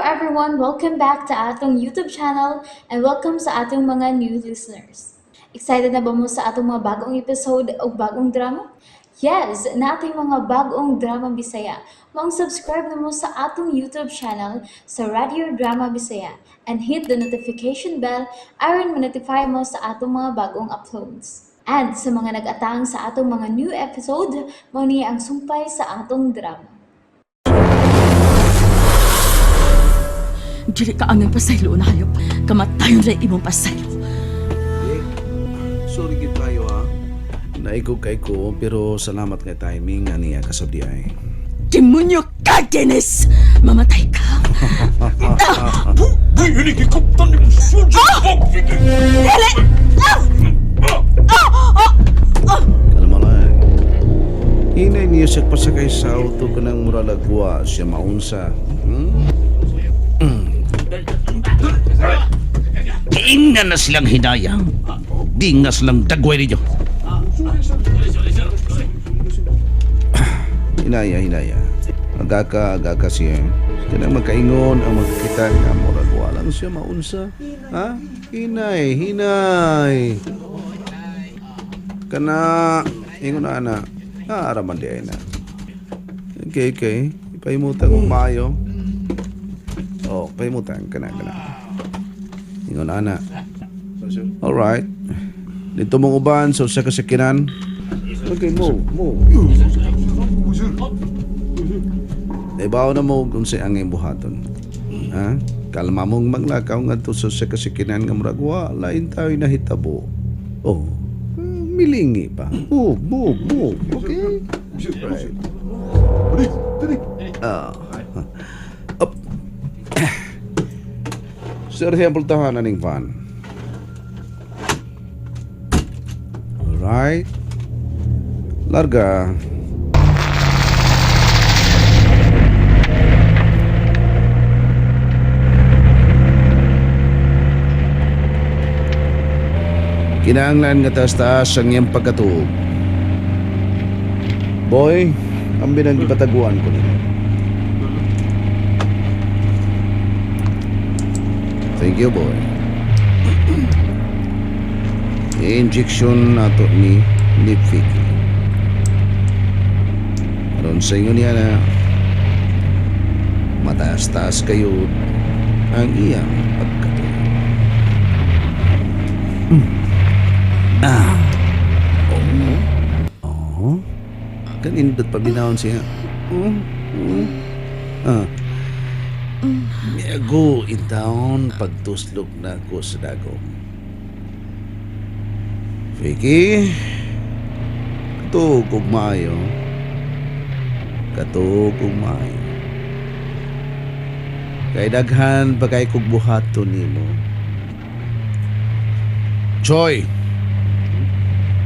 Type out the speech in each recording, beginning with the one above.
everyone! Welcome back to atong YouTube channel and welcome sa atong mga new listeners. Excited na ba mo sa atong mga bagong episode o bagong drama? Yes, nating mga bagong drama Bisaya. Maong subscribe na mo sa atong YouTube channel sa Radio Drama Bisaya and hit the notification bell aron ma-notify mo sa atong mga bagong uploads. And sa mga nag-atang sa atong mga new episode, mao ni ang sumpay sa atong drama. Dili ka angay pasaylo na hayop. Kamatayon ra imong pasaylo. Eh, sorry gid tayo ha. Naikog kay ko pero salamat nga timing aniya kasabdi ay. Demonyo ka, Dennis! Mamatay ka! Dili! Kalma lang. Hinay niya siya pasakay sa auto kanang muralagwa siya maunsa. Hmm? Tingnan na silang hidaya. Di nga silang dagway ninyo. Hinaya, hinaya. Agaka, agaka siya. Kanang magkaingon ang magkita nga muragwa lang siya maunsa. Ha? Hinay, hinay. Kana, ingon na ana. Ah, araman di ay na. Okay, okay. Ipahimutan kong maayo. Oh, pahimutan kana kana. Ingon ana. Alright. Dito mong uban sa usa ka sakinan. Okay, move, move. Ibaw na mo kung sa ang imong buhaton. Ha? Kalma mong maglakaw ngadto sa usa ka sakinan nga murag wa lain tayo nahitabo. Oh, milingi pa. Move, move, move. Okay? Right. Ah. Up. Sir, siyang pultahan aning van. Alright. Larga. Kinahanglan nga taas-taas ang iyang pagkatuog. Boy, ang binang gipataguan ko nila. Thank you, boy. I-injection nato ni Nipfiki. Aron sa inyo niya na mataas-taas kayo ang iyang pagkatuog. Ah. Oo. Kanindot pa binahon siya. Mm. Mm. Ah. Miago in town pagtuslok na ako sa dagom. Vicky, katuog og maayo. Katuog og maayo. Kay daghan pa kay kog buhaton nimo. Choy,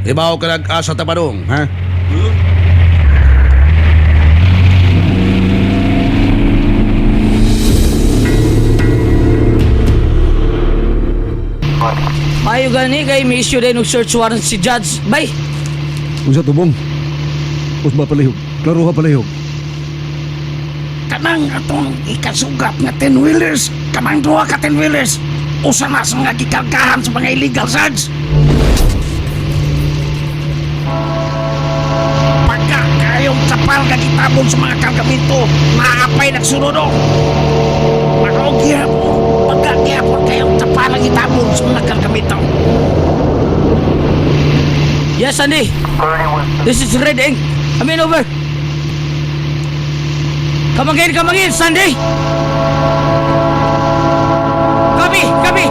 ibaw ka nag-asa tapadong, ha? Mayo gani kay may issue din og search warrant si Judge. Bay! Unsa tubong? Usba palihog. Klaro ha palihog. Kanang atong ikasugat nga 10-wheelers. Kanang duha ka 10-wheelers. Usa na sa mga gikargahan sa mga illegal, Sarge. Pagka kayong kapal nga gitabon sa mga kargamento, naapay nagsunod o. Makaog gihapon. Pagka gihapon kayong kapal nga gitabon sa mga kargamento. Yes, Andy! This is Red Ink. I'm in over. Come again, come again, Sandy! Copy, copy!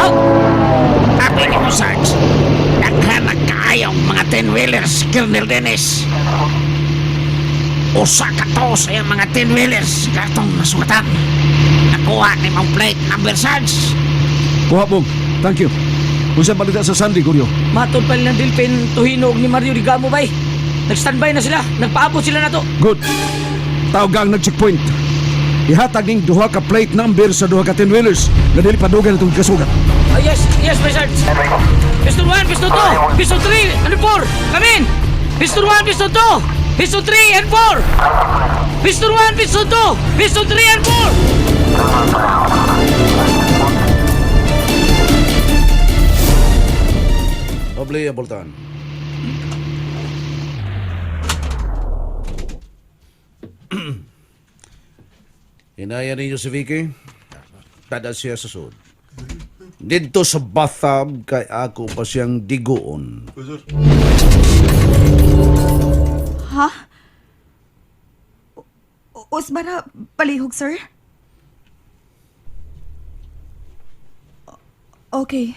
Out! Sabi ni mo, Sarge, daghan na kaayong mga 10-wheelers, Colonel Dennis. Usa ka to sa iyang mga 10-wheelers katong nasugatan. Nakuha ni mong plate number, Sarge. Kuha bong. Thank you. Unsa balita sa Sandy Guryo? Matod pa ng Delphin, Tuhino ug ni Mario Rigamo, bay. Nag-standby na sila. Nagpaabot sila na to. Good. Tawag ang nag-checkpoint. Ihatag ning duha ka plate number sa duha ka 10 wheelers nga dili padugay na itong kasugat. Ah, yes, yes, my Sarge. Pistol 1, pistol 2, pistol 3, and 4. Come in. Pistol 1, pistol 2, pistol 3, and 4. Pistol 1, pistol 2, pistol 3, and 4. Bolton. Hinaya ninyo si Vicky. Tada siya sa sud. Dito sa bathtub kay ako pa siyang digoon. Ha? Usbara, palihog, sir? Okay.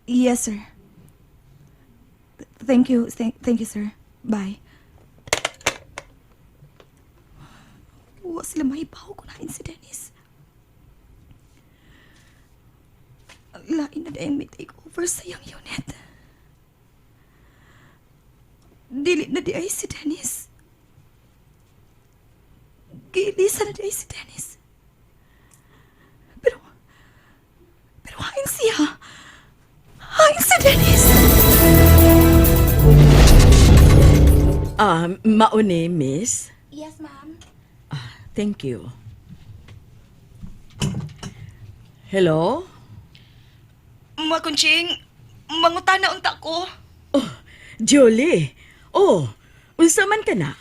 Yes, sir. Thank you. Thank you, sir. Bye. Wa sila mahibaw ko na si Dennis. Lain na dahil may take over sa iyang unit. Dili na di ay si Dennis. Gilisa na di ay si Dennis. Pero hain siya. Hain si Dennis. Ah, mauni, miss. Yes, ma'am. Thank you. Hello? Makunching, mangutana unta ko. Oh, Julie. Oh, unsa man ka na?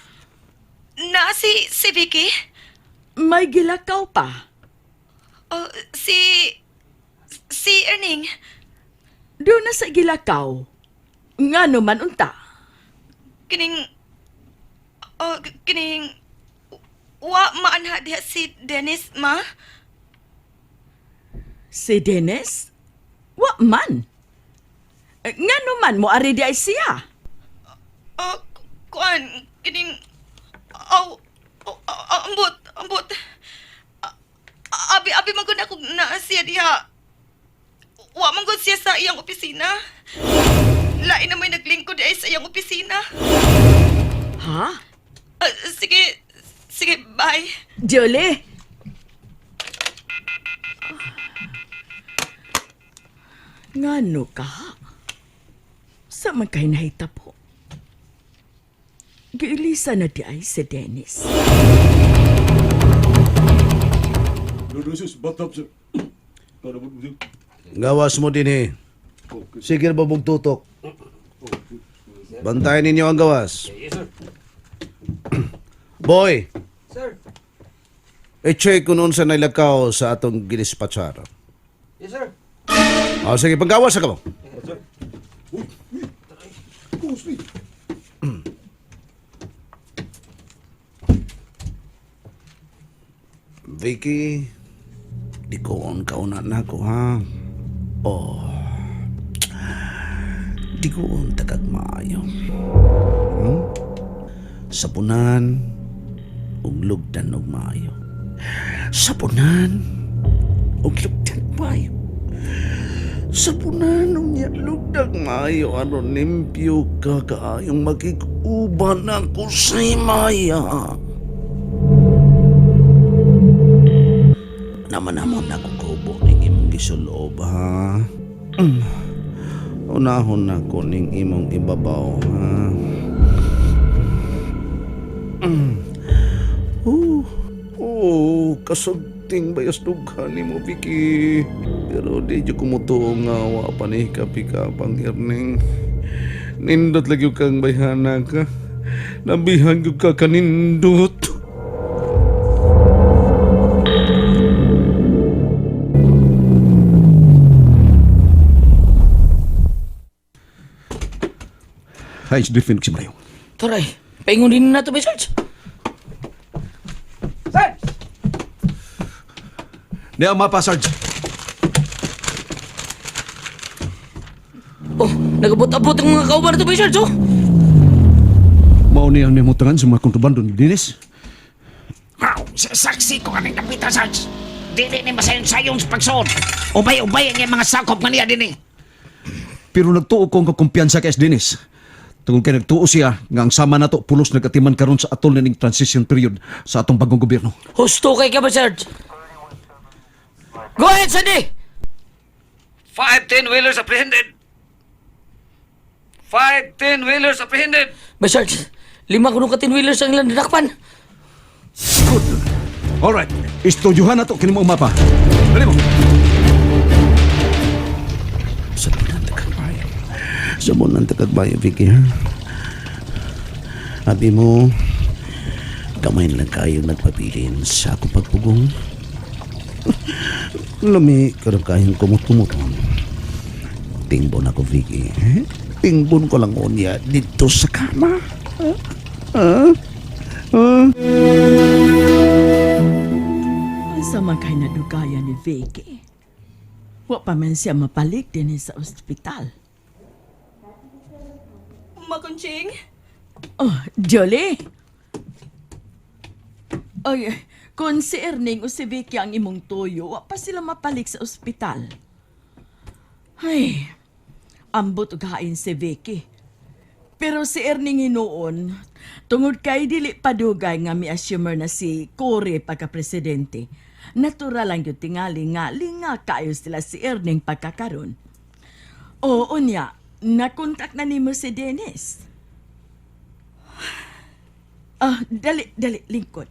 Na si Vicky? May gilakaw pa. Oh, si Erning. Doon na sa gilakaw. Nga man unta. Kining, oh, kining, wa maanha diha si Dennis, ma? Si Dennis? Wa man. Eh, nga man mo ari di ay siya. Oh, kuan, kining, aw, aw, aw, ambot, ambot. Abi, abi man gud ako naa siya diha. Wa man gud siya sa iyang opisina. Lain na may naglingkod ay sa iyang opisina. Ha? Ah, sige, sige, bye. Julie? Ngano ka? Sa man kay nahita po? Giilisa na di ay si Dennis. Gawas mo din eh. Sige na ba tutok? Bantayan ninyo ang gawas. Boy! Sir. I-check kung unsa nailakaw sa atong gidispatsar. Yes, sir. O sige, panggawas sa kamo. Vicky, di ko on kauna na ko ha. Oh. Di ko on tagag maayo. Hmm? Sapunan, ug lugdan og maayo. Sapunan, ug lugdan maayo. Sapunan unya lugdag maayo aron limpyo ka kaayong makig-uban ako sa himaya. Naman naman ako kaubo ning imong gisuloob ha. Unahon na ko ning imong ibabaw ha. Oh, oh, kasagting bayas dughan nimo Vicky. Pero di jud ko mutuo nga wa pa ni kapikapang irning. Nindot lagi kang bayhana ka. Nabihan gyud ka kanindot. Ay, si Griffin si Mario. Taray, paingon din na to ba, Sarge? Niya ang mapa, Sarge. Oh, nagabot-abot ang mga kauban na to ba, Sarge, oh. Mao niya ang nimutangan sa mga kontrabando ni Dennis. Aw, saksi ko kaning kapita, Sarge. Dili ni masayon-sayon sa pagsuod. Ubay-ubay ang iyang mga sakop nga niya dinhi. Pero nagtuo ko ang kakumpiyansa kay Dennis. Tungod kay nagtuo siya nga ang sama nato pulos nagatiman karon sa atol na ning transition period sa atong bagong gobyerno. Husto kay ka ba, Sarge? Go ahead, Sandy! 5 10-wheelers apprehended. 5 10-wheelers apprehended. Ba, Sarge, lima kuno ka 10-wheelers ang ilang dinakpan. Good. Alright, istudyuhan nato kini mo ang mapa. Dali mo. Sabunan ta kag maayo. Sabunan ta kag maayo, Vicky, ha? Abi mo, gamay na lang kayong nagpabilin sa akong pagpugong. Lami, karon kayong kumot-kumuton. Tingbon ako, Vicky. Eh? Tingbon ko lang unya dito sa kama. Unsa man kay nadugaya ni Vicky? Wa pa man siya mapalik din sa ospital. Makunching? Oh, Jolie! Ay, kung si Erning o si Vicky ang imong tuyo, wa pa sila mapalik sa ospital. Ay, ambot og hain si Vicky. Pero si Erning hinuon, tungod kay dili padugay nga mi-assumer na si Cory pagka-presidente. Natural lang yung tingali nga linga kayo sila si Erning pagkakaron. Oo niya, nakontak na nimo si Dennis. Ah, dali, dali, lingkod.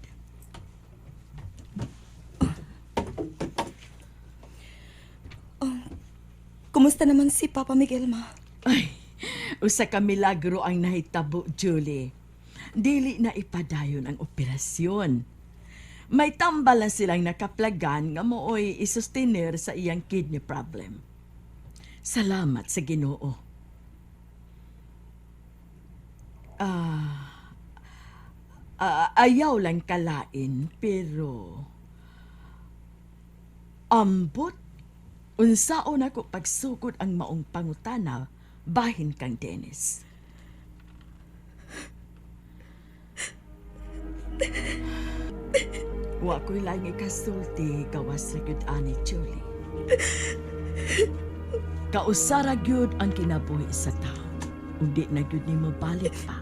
Kumusta naman si Papa Miguel, ma? Ay, usa ka milagro ang nahitabo, Julie. Dili na ipadayon ang operasyon. May tambal na silang nakaplagan nga mooy isustenir sa iyang kidney problem. Salamat sa Ginoo. Ah, ayaw lang kalain, pero ambot unsaon ako pagsugod ang maong pangutana bahin kang Dennis. Wa ko'y laing ikasulti gawas ra gyud ani Julie. Kausara gyud ang kinabuhi sa tao. Ug di na gyud nimo balik pa.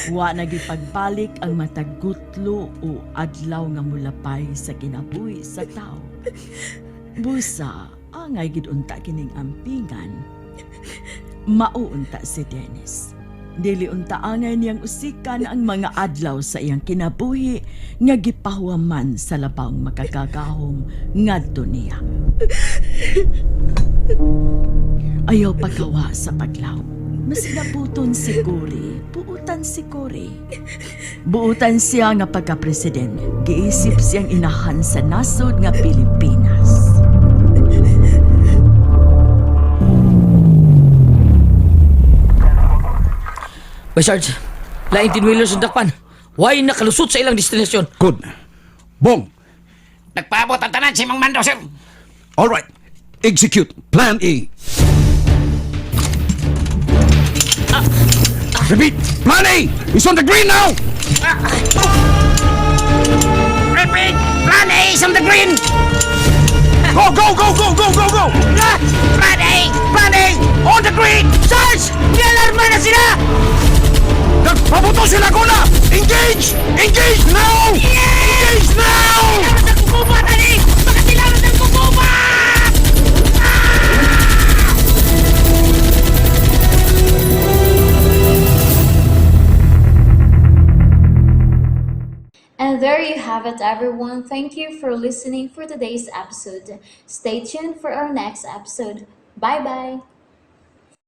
Wa na gyud pagbalik ang matag gutlo o adlaw nga mulapay sa kinabuhi sa tao. Busa, angay gid unta kining ampingan. Mauunta si Dennis. Dili unta angay niyang usikan ang mga adlaw sa iyang kinabuhi nga gipahuwaman sa labang makagagahom ngadto niya. Ayaw pagkawa sa paglaw. Masinabuton si Cory, buutan si Cory. Buutan siya nga pagka-president. Giisip siyang inahan sa nasod nga Pilipinas. Bay, Sarge, laing 10 wheelers ang dakpan. Why nakalusot sa ilang destinasyon? Good. Bong, Nagpaabot ang tanan si Mang Mando, sir. all right. Execute Plan A. Repeat, Plan A is on the green now. Repeat! Plan A is on the green! Go, go, go, go, go, go, go. Plan A! Plan A! On the green! Sarge! Nialarma na sila! Nagpabuto sila gula! Engage! Engage now! Engage now! Ang kukubat, ani! Makatilaran ng kukubat! And there you have it, everyone. Thank you for listening for today's episode. Stay tuned for our next episode. Bye bye.